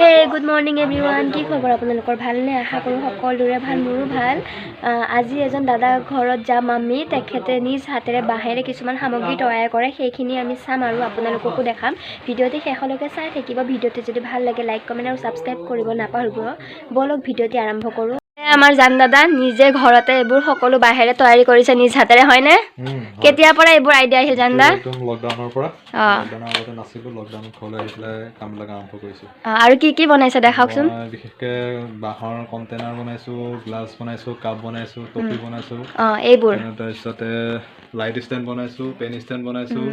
হে good morning everyone. কি খবৰ আপোনালোকৰ? ভালনে? আশা কৰোঁ সকলোৰে ভাল, মোৰো ভাল। আজি এজন দাদাৰ ঘৰত যাম আমি। তেখেতে নিজ হাতেৰে বাঁহেৰে কিছুমান সামগ্ৰী তৈয়াৰ কৰে, সেইখিনি আমি চাম আৰু আপোনালোককো দেখাম। ভিডিঅ'টি শেষলৈকে চাই থাকিব। ভিডিঅ'টি যদি ভাল লাগে লাইক, কমেণ্ট আৰু ছাবস্ক্ৰাইব কৰিব নাপাহৰিব। ব'লক ভিডিঅ'টি আৰম্ভ কৰোঁ। আমাৰ জান দাদা নিজে ঘৰতে এইবোৰ সকলো বাঁহেৰে তৈয়াৰী কৰিছে নিজ হাতেৰে, হয়নে? কেতিয়াৰ পৰা এইবোৰ আইডিয়া আহিল জান দা? একদম লকডাউনৰ পৰা। লকডাউনৰ আগতে নাছিলোঁ, লকডাউনত ঘৰলৈ আহি পেলাই কামবিলাক আৰম্ভ কৰিছোঁ। আৰু কি কি বনাইছে দেখাওকচোন। মই বিশেষকৈ বাঁহৰ কণ্টেইনাৰ বনাইছোঁ, গ্লাছ বনাইছোঁ, কাপ বনাইছোঁ, টপি বনাইছোঁ। এইবোৰ। তাৰপিছতে লাইট ষ্টেণ্ড বনাইছোঁ, পেন ষ্টেণ্ড বনাইছোঁ,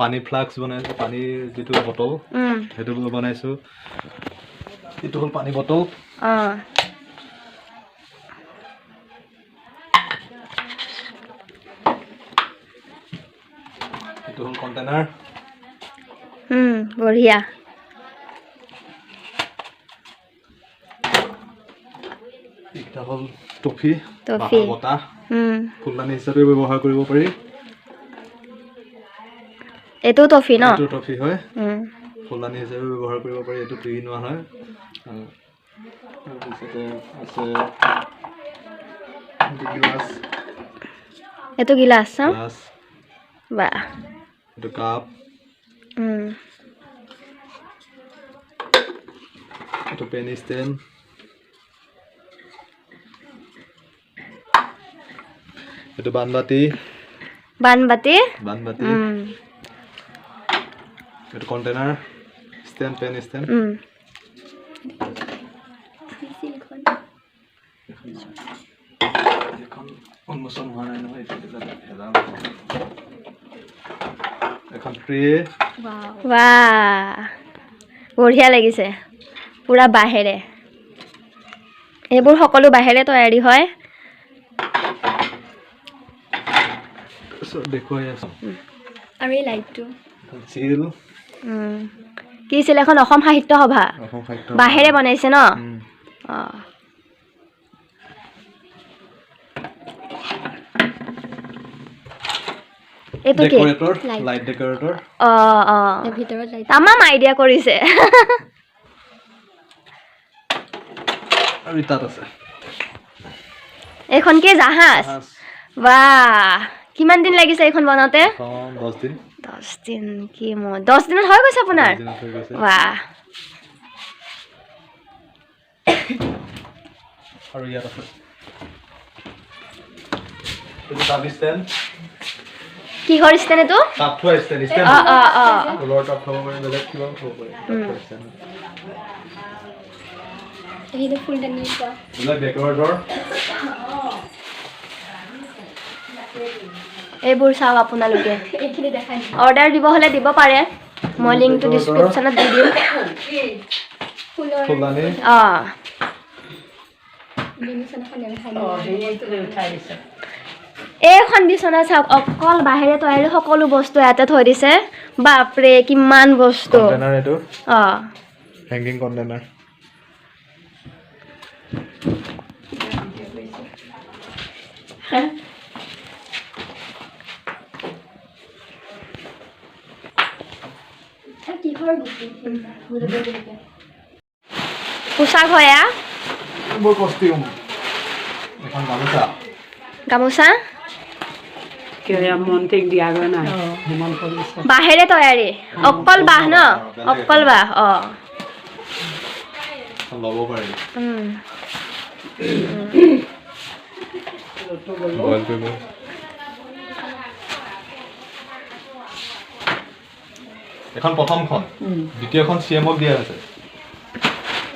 পানী ফ্লাক্স বনাইছোঁ, পানীৰ যিটো বটল সেইটো বনাইছোঁ। এইটো হ'ল পানী বটল। এইটো হ'ল কণ্টেইনাৰ। বঢ়িয়া। এইকেইটা হ'ল টফি। টফি। বাঁহৰ বতাহ, ফুলদানি হিচাপে ব্যৱহাৰ কৰিব পাৰি। এইটো টফি ন? এইটো টফি হয়। ফুলদানি হিচাপে ব্যৱহাৰ কৰিব পাৰি। এইটো 2 ইন 1 হয়। তাৰপিছতে আছে গিলাচ। এইটো গিলাচ ন? গ্লাছ। বাহ। এইটো কাপ। এইটো পেন ষ্টেণ্ড। এইটো বানবাতি। বানবাতি। বানবাতি। এইটো কণ্টেইনাৰ ষ্টেণ্ড, পেন ষ্টেণ্ড। এখন উন্মোচন হোৱা নাই নহয়, এইটো যাতে ভেজাল নহয়। এখন ট্ৰে। বাহ, বঢ়িয়া লাগিছে। পূৰা বাঁহেৰে, এইবোৰ সকলো বাঁহেৰে তৈয়াৰী হয়। তাৰপিছত দেখুৱাই আছোঁ। আৰু এই লাইটটো? এখন চিল। কি আছিল এখন? অসম সাহিত্য সভা। অসম সাহিত্য। বাঁহেৰে বনাইছে ন? উম। অঁ। এইটো কি? ডেকৰেটৰ, লাইট ডেকৰেটৰ। অঁ অঁ তামাম আইডিয়া কৰিছে। আৰু তাত আছে। এইখন কি জাহাজ? জাহাজ। বাহ, কিমান দিন লাগিছে এইখন বনাওঁতে? এখন 10 দিন। 10 দিন? কি মই 10 দিনত হৈ গৈছে আপোনাৰ? 10 দিনত হৈ গৈছে। বাহ। আৰু ইয়াত আছে এইটো টাব ষ্টেণ্ড। কিহৰ ষ্টেণ্ড এইটো? টাব থোৱা ষ্টেণ্ড, ষ্টেণ্ড। অঁ অঁ অঁ ফুলৰ টাব থ'ব পাৰি, বেলেগ কিবাও থ'ব পাৰি। টাব থোৱা ষ্টেণ্ড। এইবিলাক ডেকৰেটৰ। এইবোৰ চাওক আপোনালোকে। অৰ্ডাৰ দিব হ'লে দিব পাৰে, মই লিংকটো ডিছক্ৰিপশ্যনত দি দিম। ফুলদানি। অঁ। এইখন বিচনা চাওক, অকল বাঁহেৰে তৈয়াৰী সকলো বস্তু ইয়াতে থৈ দিছে। বাপৰে, কিমান বস্তু! কণ্টেইনাৰ এইটো। Hanging container. পোচাক হয় এয়া? এইবোৰ কষ্টিউম। এখন গামোচা। গামোচা। মন্ত্ৰীক দিয়াগৈ নাই হিমন্ত বিশ্ব। বাঁহেৰে তৈয়াৰী, অকল বাঁহ ন? অকল বাঁহ, অঁ। ল'ব পাৰি। বইল কৰিব। এখন প্ৰথমখন, দ্বিতীয়খন চি এমক দিয়া হৈছে।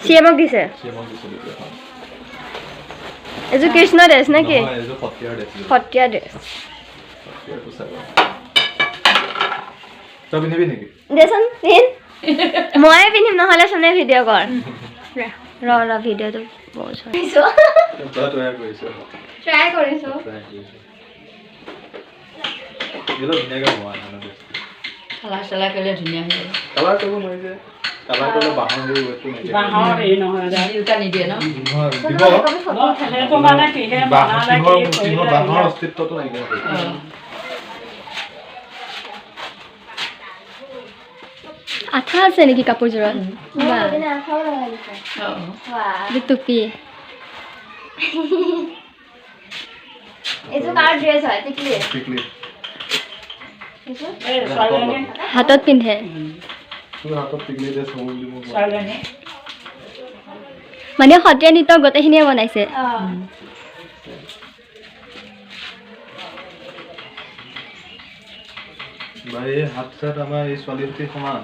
চি এমক দিছে? চি এমক দিছে দ্বিতীয়খন। এইযোৰ কৃষ্ণ ড্ৰেছ নে কি? নহয়, এইযোৰ সত্ৰীয়াৰ ড্ৰেছ। সত্ৰীয়া ড্ৰেছ। সত্ৰীয়াৰ পোছাক। তই পিন্ধিবি নেকি? দেচোন পিন্ধ। ময়ে পিন্ধিম, নহ'লে চোনে ভিডিঅ' কৰ। ৰ ৰ, ভিডিঅ'টো। তই তৈয়াৰ কৰিছ? ট্ৰাই কৰিছোঁ। ট্ৰাই কৰিছ। এইবিলাক ধুনীয়াকৈ হোৱা নাই ন ড্ৰেছটো? কালাৰ চালাৰ কৰিলে ধুনীয়া হৈ যাব। কালাৰ কৰিব নোৱাৰি যে। কালাৰ কৰিলে বাঁহৰ হেৰি ৱেটটো নাইকিয়া হৈ বাঁহৰ হেৰি নহয় দুটা নিদিয়ে ন? যায়। নহয়, দিব। সেইটো মানে কিহে বাঁহ বনালে, টিঙৰ কি টিঙৰ কৰিলে। বাঁহৰ অস্তিত্বটো নাইকিয়া হৈ যায়। আঠা আছে নেকি কাপোৰযোৰত? বাহ, এইটো টুপি। এইটো কাৰ ড্ৰেছ হয়? টিকলি। টিকলি। এই ছোৱালীজনী। হাতত পিন্ধে। তোৰ হাতত টিকলি ড্ৰেছ হ'ব বুলি মোক ছোৱালীজনী। মানে সত্ৰীয়া নৃত্য গোটেইখিনিয়ে বনাইছে। বা এই হাত চাত আমাৰ এই ছোৱালীহঁতে সমান।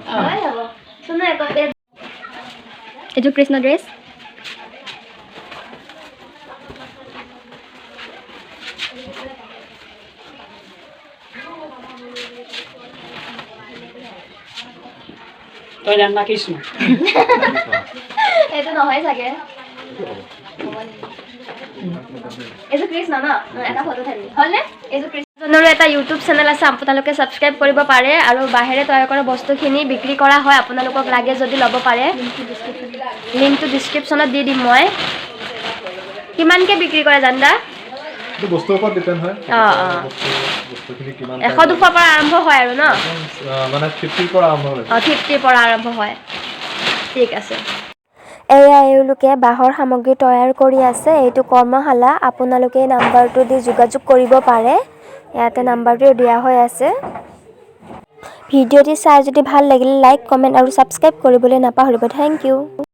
এইটো কৃষ্ণ ড্ৰেছ। তই জান না কৃষ্ণ? এইটো নহয় চাগে। এইটো কৃষ্ণ ন? এটা ফটো থাকি হ'লনে? এইটো কৃষ্ণ। জনৰো এটা ইউটিউব চেনেল আছে, আপোনালোকে ছাবস্ক্ৰাইব কৰিব পাৰে আৰু বাহিৰে তৈয়াৰ কৰা বস্তুখিনি বিক্ৰী কৰা হয়। আপোনালোকক লাগে যদি ল'ব পাৰে। লিংকটো ডিছক্ৰিপশ্যনত দি দিম মই। কিমানকৈ বিক্ৰী কৰে জানদা? এইটো বস্তুৰ ওপৰত ডিপেণ্ড হয়। অঁ। বস্তুখিনি কিমান। 100-200ৰ পৰা আৰম্ভ হয় আৰু ন? মানে 50ৰ পৰা আৰম্ভ হয়। অঁ, 50ৰ পৰা আৰম্ভ হয়। ঠিক আছে। এয়া এওঁলোকে বাঁহৰ সামগ্ৰী তৈয়াৰ কৰি আছে। এইটো কৰ্মশালা। আপোনালোকে এই নাম্বাৰটো দি যোগাযোগ কৰিব পাৰে। ইয়াতে নাম্বাৰটো দিয়া হৈ আছে। ভিডিঅ'টি চাই যদি ভাল লাগিলে লাইক, কমেণ্ট আৰু ছাবস্ক্ৰাইব কৰিবলৈ নাপাহৰিব। Thank U.